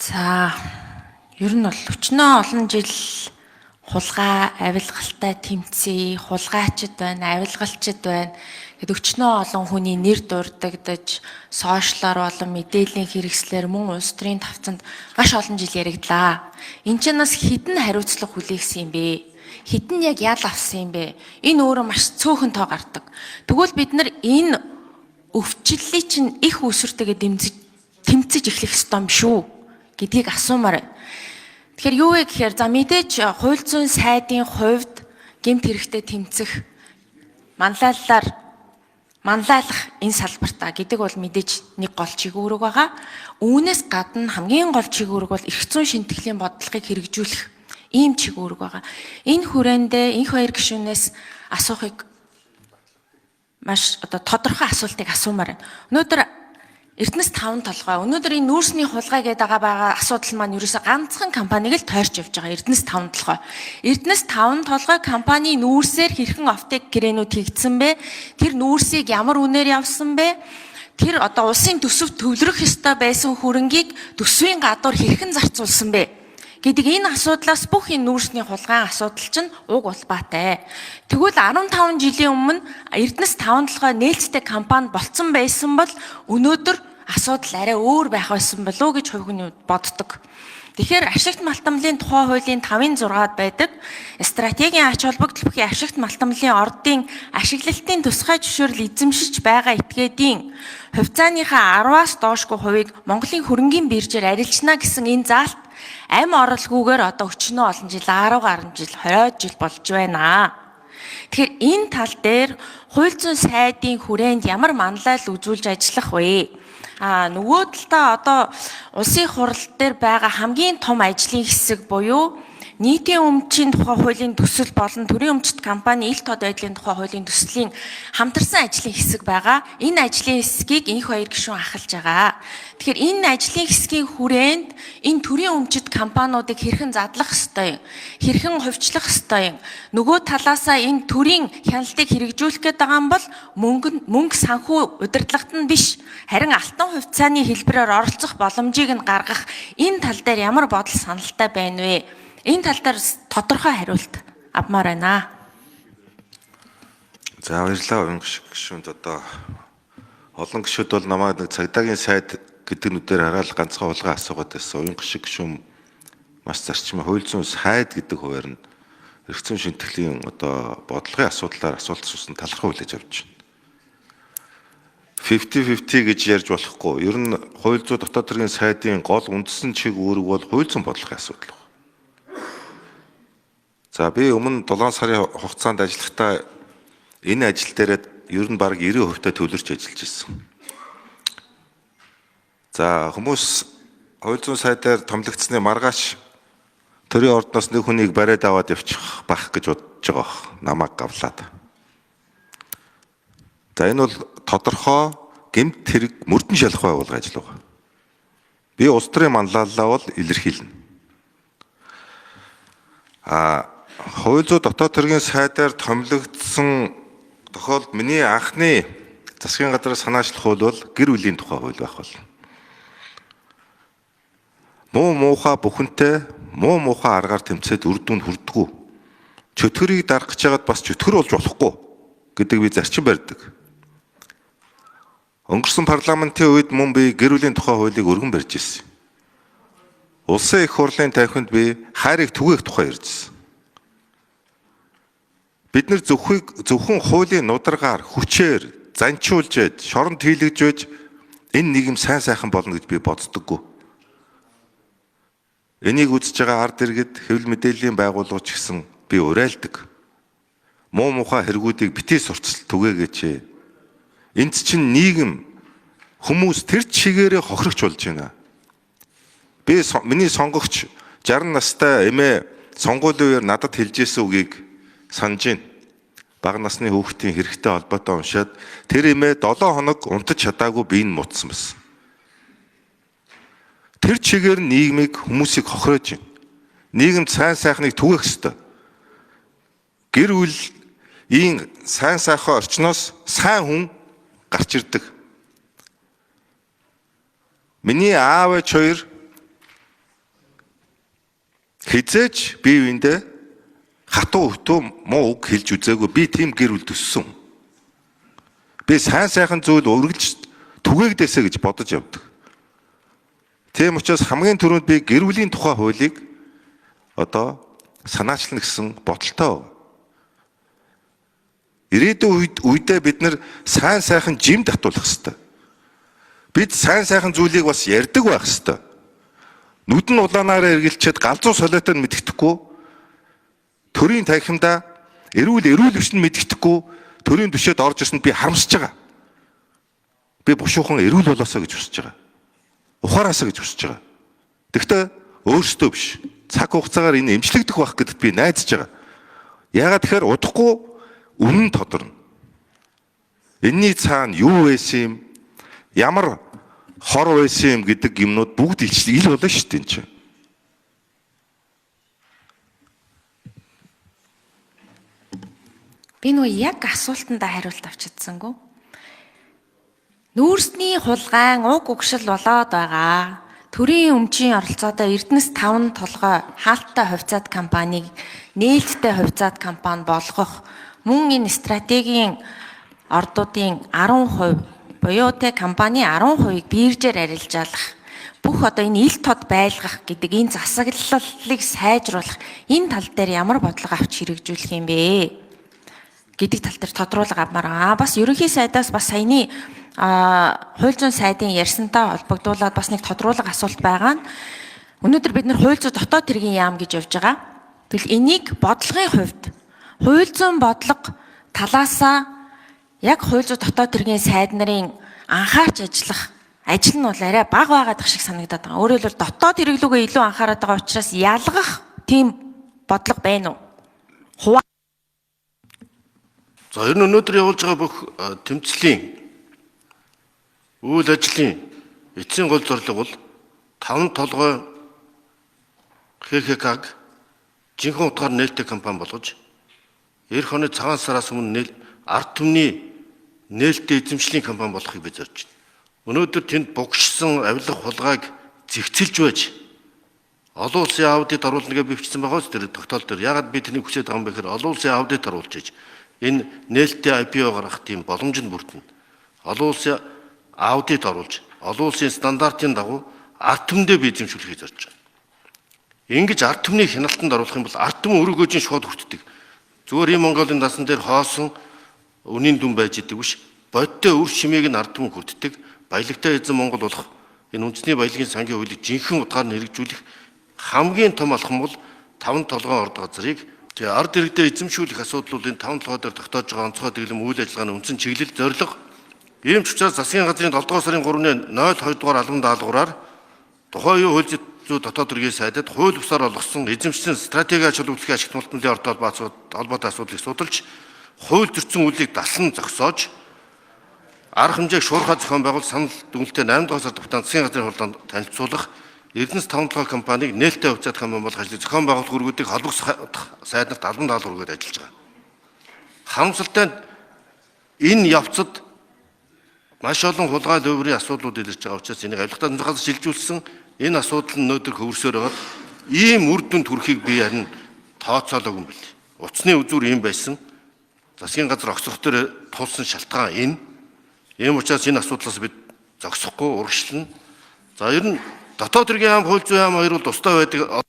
За, ер нь бол өчнөө олон жил хулгай, авилгалтай тэмцээ, хулгайчд байна, авилгалчд байна. Гэт өчнөө олон хүний нэр дурддагдаж, сошиалор болон мэдээллийн хэрэгслэр мөн улс төрийн тавцанд маш олон жил яригдлаа. Энд чинь бас хэдэн хариуцлага хүлээгсэн юм бэ? Хэдэн яг ял авсан юм бэ? Энэ өөрөө маш цөөхөн тоо гардаг. Тэгвэл бид нар энэ өвчлөлийг чинь их үүсвэртэйгээ дэмжиж тэмцэж эхлэх ёстой юм шүү гэдгийг асуумаар байна. Тэгэхээр юу вэ гэхээр, за, мэдээж хууль зүйн сайдын хувьд гэмт хэрэгтэй тэмцэх, манлайллаар манлайлах энэ салбартаа гэдэг бол мэдээж нэг гол чиг үүрэг байгаа. Үүнээс гадна хамгийн гол чиг үүрэг бол эрх зүйн шинтгэлийн бодлогыг хэрэгжүүлэх ийм чиг үүрэг байгаа. Энэ хүрээндээ энх баяр гишүүнээс асуухыг маш одоо тодорхой асуултыг асуумаар байна. Өнөөдөр Эрдэнэс таван толгой. Өнөөдөр энэ нүүрсний хулгай гэдэг байгаа асуудал маань ерөөсө ганцхан компанийг л тойрч явж байгаа. Эрдэнэс таван толгой. Эрдэнэс таван толгой компани нүүрсээр хэрхэн offtake гэрээнүүд хийгдсэн бэ? Тэр нүүрсийг ямар үнээр явсан бэ? Тэр одоо улсын төсөв төвлөрөх ёстой байсан хөрөнгийг төсвийн гадуур хэрхэн зарцуулсан бэ гэдэг энэ асуудлаас бүх энэ нүүрсний хулгайн асуудал чинь уг улбаатай. Тэгвэл 15 жилийн өмнө Эрдэнэс таван толгой нээлттэй компани болцсон байсан бол өнөөдөр асуудал арай өөр байх байсан болов уу гэж хувь хүний боддог. Тэгэхээр ашигт малтамлын тухай хуулийн 5-ын 6-ад байдаг стратегийн ач холбогдол бүхий ашигт малтамлын ордын ашиглалтын тусгай зөвшөөрөл эзэмшиж байгаа этгээдийн хувьцааныхаа 10-аас доошгүй хувийг Монголын хөрөнгийн биржээр арилжна гэсэн энэ заалт амь оролгүйгээр одоо өчнөө олон жил, 10 гаруй жил, 20 жил болж байна. Тэгэхээр энэ тал дээр хууль зүйн сайдын хүрээнд ямар манлайл үзүүлж ажиллах вэ? А нөгөө талдаа одоо улсын хурал дээр байгаа хамгийн том ажлын хэсэг буюу нийтийн өмчийн тухай хуулийн төсөл болон төрийн өмчт компани ил тод байдлын тухай хуулийн төслийн хамтарсан ажлын хэсэг байгаа. Энэ ажлын хэсгийг энх хоёр гишүүн ахалж байгаа. Тэгэхээр энэ ажлын хэсгийн хүрээнд энэ төрийн өмчт компаниудыг хэрхэн задлах ёстой юм, хэрхэн хувьчлах ёстой юм. Нөгөө талаасаа энэ төрийн хяналтыг хэрэгжүүлэх гээд байгаа юм бол мөнгө мөнгө санхүү удирдлагат нь биш, харин алтан хувьцааны хэлбэрээр оролцох боломжийг нь гаргах энэ тал дээр ямар бодол саналтай байна вэ? Энэ тал дээр тодорхой хариулт авмаар байна. За, баярлалаа уян гишүүнд. Одоо олон гишүүд бол намайг нэг цагдаагийн сайд гэдэг нүдээр хараад ганцхан хулгай асуугаад байсан. Уян гишиг гишүүн маш зарчмаа хууль зүйн сайд гэдэг хуваар нь эрх зүйн шинтгэлийн одоо бодлогын асуудлаар асуулт асуусан, талархуу хүлээж авч байна. 50 50 гэж ярьж болохгүй. Ер нь хууль зүйн дотоод хэргийн сайдын гол үндсэн чиг үүрэг бол хууль зүйн бодлогын асуудал. За, би өмнө 7 сарын хугацаанд ажиллахдаа энэ ажил дээрээ ер нь бараг 90% та төвлөрч ажиллаж ирсэн. За, хүмүүс хууль зүйн сайдаар томилогдсны маргааш төрийн ордноос нэг хүнийг бариад аваад явчих байх гэж бодож байгаа бох. Намайг гавлаад. За, энэ бол тодорхой гэмт хэрэг мөрдөн шалах байгууллага ажил байгаа. Би улс төрийн манлайллаа бол илэрхийлнэ. А хууль зүйн дотоод хэргийн сайдаар томилогдсон тохиолдолд миний анхны засгийн газраас санаачлах хууль бол гэр бүлийн тухай хууль байх болно. Муу муухай бүхэнтэй муу муухай аргаар тэмцээд үр дүнд хүрдэггүй. Чөтгөрийг дарах гэж байгаад бас чөтгөр болж болохгүй гэдэг би зарчим барьдаг. Өнгөрсөн парламентын үед мөн би гэр бүлийн тухай хуулийг өргөн барьж ирсэн. Улсын их хурлын танхимд би хайрыг түгээх тухай ярьж ирсэн. Бид нар зөвхөн зөвхөн хуулийн нударгаар хүчээр занчуулж ээж, шоронд хийлгэж байж энэ нийгэм сайн сайхан болно гэж би боддоггүй. Энийг үзэж байгаа ард иргэд, хэвлэл мэдээллийн байгууллагууд ч гэсэн би уриалдаг. Муу мухай хэрэгүүдийг битгий суртал түгээгээч. Энд чинь нийгэм, хүмүүс тэр чигээрээ хохирогч болж байна. Би миний сонгогч 60 настай эмээ сонгуулийн үеэр надад хэлж исэн үгийг санаж байна. Бага насны хүүхдийн хэрэгтэй холбоотой уншаад тэр эмээ 7 хоног унтаж чадаагүй би энэ муудсан байсан. Тэр чигээр нийгмийг, хүмүүсийг хохироож байна. Нийгэмд сайн сайхныг түгээх ёстой. Гэр бүл ийм сайн сайхан орчноос сайн хүн гарч ирдэг. Миний аав ээж хоёр Хизээч бие биендээ хатуу өтөө муу үг хэлж үзээгүй. Би тийм гэр бүл төссөн. Би сайн сайхан зүйл үргэлж түгээгдээсэ гэж бодож явдаг. Тийм учраас хамгийн түрүүнд би гэр бүлийн тухай хуулийг одоо санаачлана гэсэн бодолтой. Ирээдүйн үедээ бид нар сайн сайхан жим татуулах ёстой. Бид сайн сайхан зүйлийг бас ярьдаг байх ёстой. Нүд нь улаанаараа эргэлчээд галзуу солиотой нь мэддэхгүй, төрийн танхимдаа эрүүл биш нь мэддэхгүй, төрийн түшээд орж ирсэнд би харамсаж байгаа. Би бушуухан эрүүл болоосоо гэж хүсэж байгаа. Ухаараасаа гэж хүсэж байгаа. Тэгвэл өөрсдөө биш. Цаг хугацаагаар энэ эмчлэгдэх байх гэдэгт би найдаж байгаа. Яагаад тэгэхээр удахгүй үнэн тодорно. Энийний цаана юу байсан юм? Ямар хор байсан юм гэдэг юмнууд бүгд ил болно шүү дээ энэ чинь. Би нөгөө яг асуултандаа хариулт авч чадсангүй. Нүүрсний хулгайн уг угшил болоод байгаа. Төрийн өмчийн оролцоотой Эрдэнэс 5 толгой хаалттай хувьцаат компанийг нээлттэй хувьцаат компани болгох мөн энэ стратегийн ордуудын 10% буюу те компани 10%-ыг биржээр арилжаалах, бүх одоо энэ ил тод байлгах гэдэг энэ засаглалыг сайжруулах энэ тал дээр ямар бодлого авч хэрэгжүүлэх юм бэ гэдэг тал дээр тодруулга авмаар байгаа. Бас ерөнхий сайдаас бас саяны хууль зүйн сайдын ярьсантай холбогдуулаад бас нэг тодруулга асуулт байгаа нь өнөөдөр бид нар хууль зүйн дотоод хэргийн яам гэж явж байгаа. Тэгвэл энийг бодлогын хувьд хууль зүйн бодлого талаасаа яг хууль зүйн дотоод хэргийн сайд нарын анхаарч ажиллах ажил нь бол арай бага байгаад шиг санагдаад байгаа. Өөрөөр хэлбэл дотоод хэрэглүүгээ илүү анхаарат байгаа учраас ялгах тийм бодлого байна уу? Хуваа. За ер нь өнөөдөр явуулж байгаа бүх тэмцлийн үйл ажлын эцсийн гол зорилго бол 5 толгой ХХК-г жинхэнэ утгаар нээлттэй компани болгож эх оны цагаан сараас өмнө ард түмний нээлттэй эзэмшлийн компани болохыг би зорж байна. Өнөөдөр тэнд бугшсан авилга хулгайг зэгцэлж байж олон улсын аудит оруулна гэж бичсэн байгаа биз тэр тогтоол дээр. Яагаад би тэрнийг хүсэж байгаа юм бэ гэхээр олон улсын аудит оруулж иж энэ нээлттэй IPO гаргах тийм боломж нь бүрдэнэ. Олон улсын аудит оруулж олон улсын стандартын дагуу ард түмдээ би эзэмшүүлэхийг зорж байгаа. Ингэж ард түмнийг хяналтанд оруулах юм бол ард түмэн өрөөгөө чинь шууд хүртдэг. Зүгээр ийм Монголын дасан дээр хоосон үнийн дүн байж идэг биш. Бодтой үр шимийг нь ард түмэн хүртдэг. Баялагтай эзэн Монгол болох энэ үндэсний баялагын сангийн хуулийг жинхэнэ утгаар нь хэрэгжүүлэх хамгийн том алхам бол 5 толгойн орд газрыг тэгээ ард иргэдээ эзэмшүүлэх асуудал бол энэ 5 толгой дээр тогтоож байгаа онцгой дэглэм үйл ажиллагааны үндсэн чиглэл зорилго. Ийм ч учраас засгийн газрын 7 дугаар сарын 3-ны 02 дугаар албан даалгавраар тухайн үеийн хууль зүйн дотоод хэргийн сайдад хууль бусаар олгосон эзэмшсэн стратеги ач холбогдлын ашигт мултмлын ордоо холбоотой асуудлыг судалж хууль зөрчсөн үйлийг далсан зогсоож арга хэмжээг шуурхай зохион байгуул санал дүгнэлтээ 8 дугаар сард Бутан засгийн газрын хурлаанд танилцуулах Эрдэнэс 5 толгой компанийг нээлттэй хувьцаат компани болох ажлыг зохион байгуулах үүргүүдийг холбогдох сайд нарт албан даалгавар өгөөд ажиллаж байгаа. Харамсалтай нь энэ явцад маш олон хулгай лүйврийн асуудлууд илэрч байгаа учраас энийг авилгатай газар шилжүүлсэн энэ асуудал нь өнөөдөр хөвөрсөөр байгаад ийм үр дүнд хүрэхийг би харин тооцоолоогүй юм бэл. Утасны үзүүр ийм байсан. Засгийн газар огцрох дээр тулсан шалтгаан энэ. Ийм учраас энэ асуудлаас бид зогсохгүй урагшлана. За ер нь дотоод хэргийн яам, хууль зүйн яам хоёр бол тусдаа байдаг.